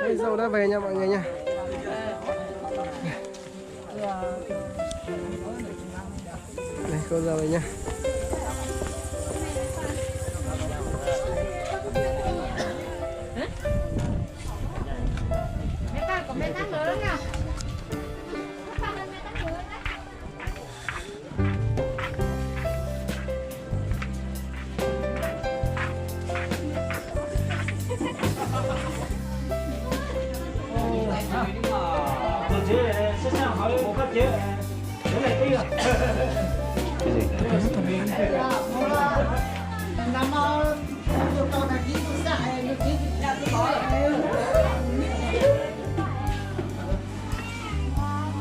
Đây, dâu đã về nha mọi người nha. Đây, cô dâu đây nha.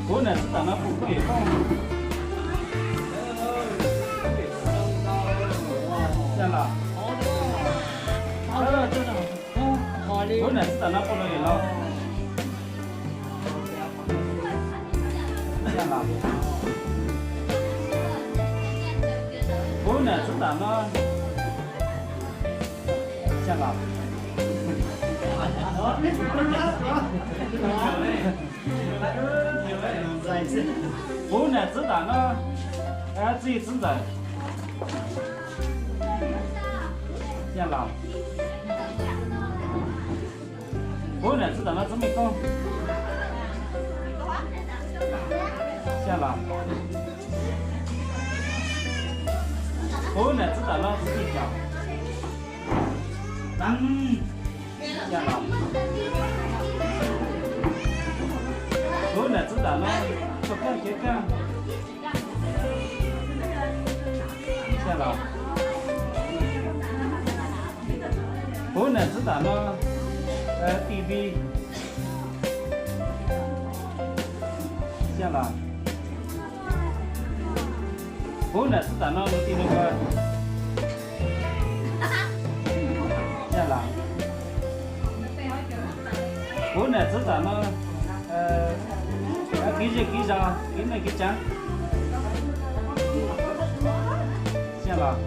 Kuv niam txwv tam no puas koob yawm koob? Yog los? Kuv niam txwv tam no puas los yawm los? Yog los? Kuv niam txwv tam no. Yog los? Kuv niam txwv tam no, txiv txwv ntxawm. Yog los? Kuv niam txwv tam no txwv me koob. Yog los? Kuv niam txwv tam no txwv me caum. Yog los? Kuv niam txwv tam no txhua koob kev koob. Yog los? Kuv niam txwv tam no T V. Yog los? Kuv niam txwv tam no lus ti lus kaw. Yog los? Kuv niam txwv tam no kev zej kev zos kev neej kev tsav. Yog los?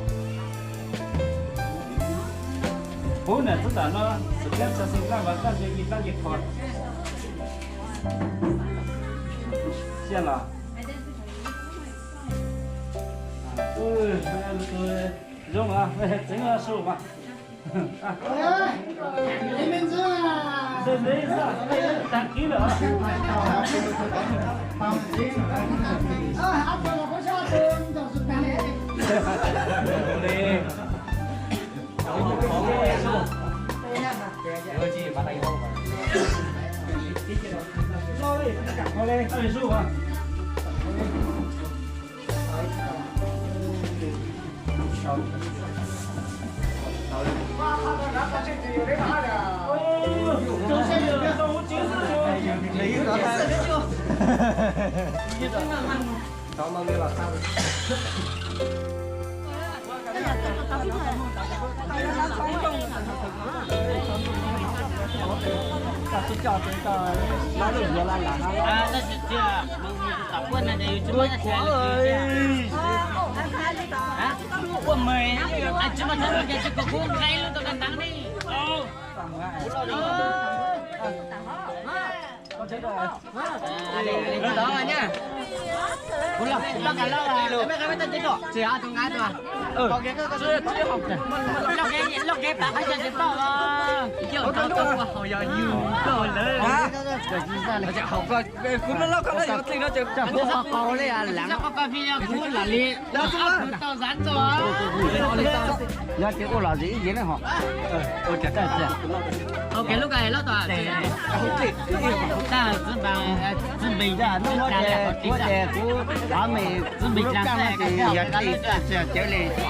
Kuv niam txwv tam no xwm keeb txag xeev daj vas daj ze yig daj ze kho. Yog los? Zoo, txeev su mas. Tag kis lawm. Yog ces ua lom zem ib yam li hos. Txwv npe, txwv npe, hnub no ces kuv ces kuv qhov me, txwv npe lub kaj no ces yog txij txwv cawv li. Yog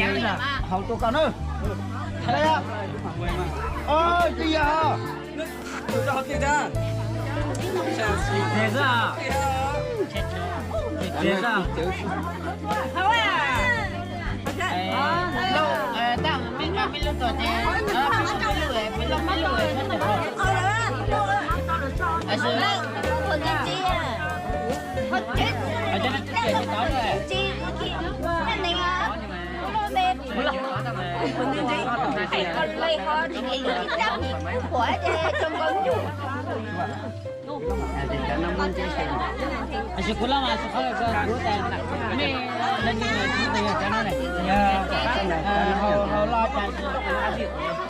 ces haus tuaj koj na. Twb yog.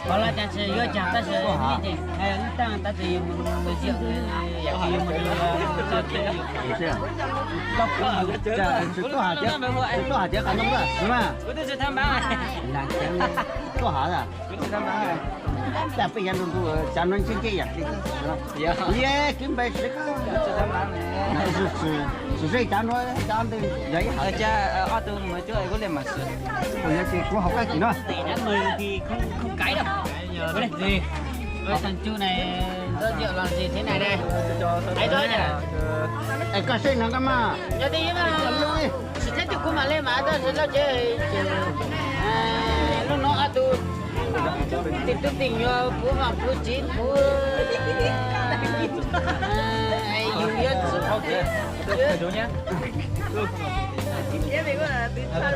Hauv loj cas tsis yuav cas tab sis ib teej tab sis yuav mus tus tiam yam yuav mus tuaj hav tias qas no siv mas tuaj hav. Cas peb yav ntu ntu cas no ntsej ntsej yam li ye kwv npe siv koj. Tsis ze cas no cas ntawd yog ib hais. Ob tug mus cuab kuv li mas siv. Yog ces kuv hauv koj tim no. Koj seb no koj mas. Tsis thiab tus kuv mam li mas tab sis loj ces lub no ob tug tim tub tim nyuag puv mas puv tsis puv yus yuav tsis qhov kev.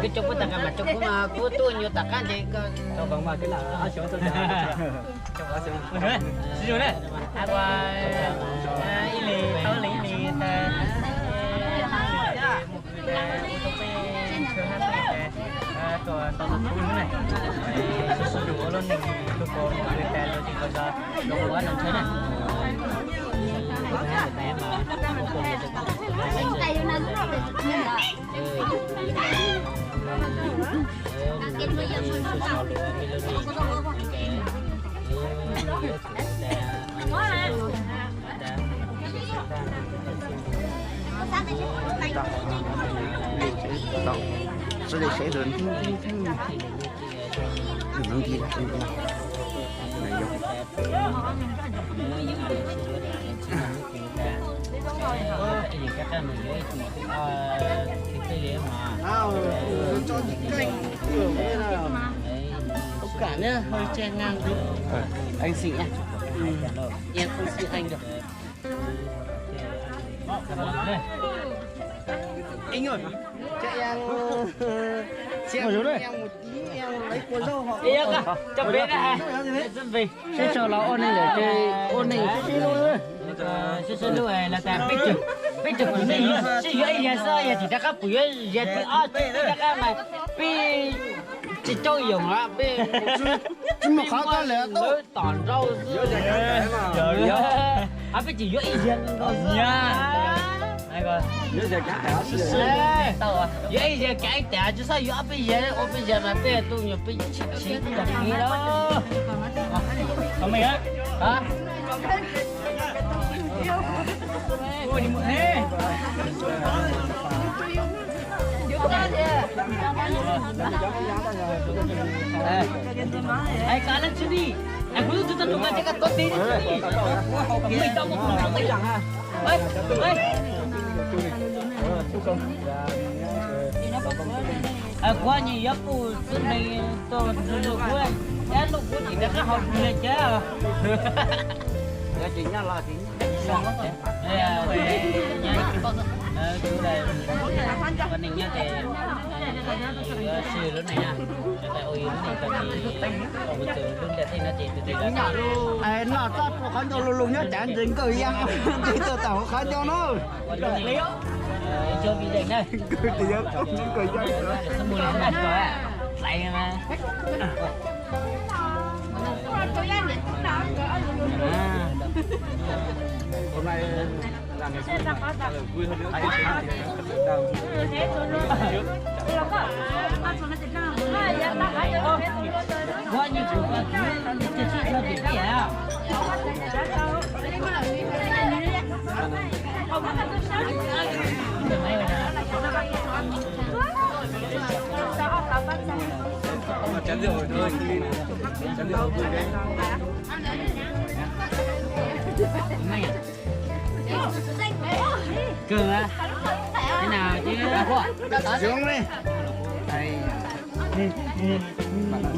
Koj cov puab tas kas mas cov kuv mas kuv tuaj nyuag tas qab ces koj ib li tau li ib li tas mus kws tas ua tau peb tshwj hab peb tas tuaj tau tus tub ne, sib sib yuav ua lub neej tus ko mus kws tas los tsis nkaus zog los ua noj tshawb na. Thông cảm nhá, hơi chen ngang tí. Anh xin nhá. Em không xin anh được. Anh ơi, cho em, cho em một tí, em lấy cua dâu họ có. Sib tso los ua neej lawm ces ua neej sib sib hlub. Sib sib hlub los tas peb tug, peb tug kwv tij sib yuav ib yam xwb, yog tsis rov qab pum yuav yam thib ob peb rov qab mas peb tsis coob yoos peb tsis muaj qhov koj lawm tub tom nrau xwb. Peb tsis yuav ib yam nkaus xwb. Yuav ib yam kav ib tas tsis txhob yuav ob peb yam, ob peb yam mas peb tu nyuag peb tsis tsis tau li los. Kuv twb tsis tau tus nqa ces koj tuav tes li. Kuv nyiam yuav kuv xwb ntees tuaj nrog kuv, tab luj kuv tsis rov qab haus kuv li cas. Ua neej nyob ces yuav swb lub neej na, ua yus lub neej kom mus txog lub ntiaj teb no ces tus twg los noj txob rau qhov ncauj lug lug nyob cas ntses nkawj ya ntses tuaj tau hauv qhov ncauj no. Nkawj tias yog nkawj ya. Kawg, thế nào chứ? Xuống đi.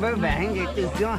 Vất vả heev ces tự xuống.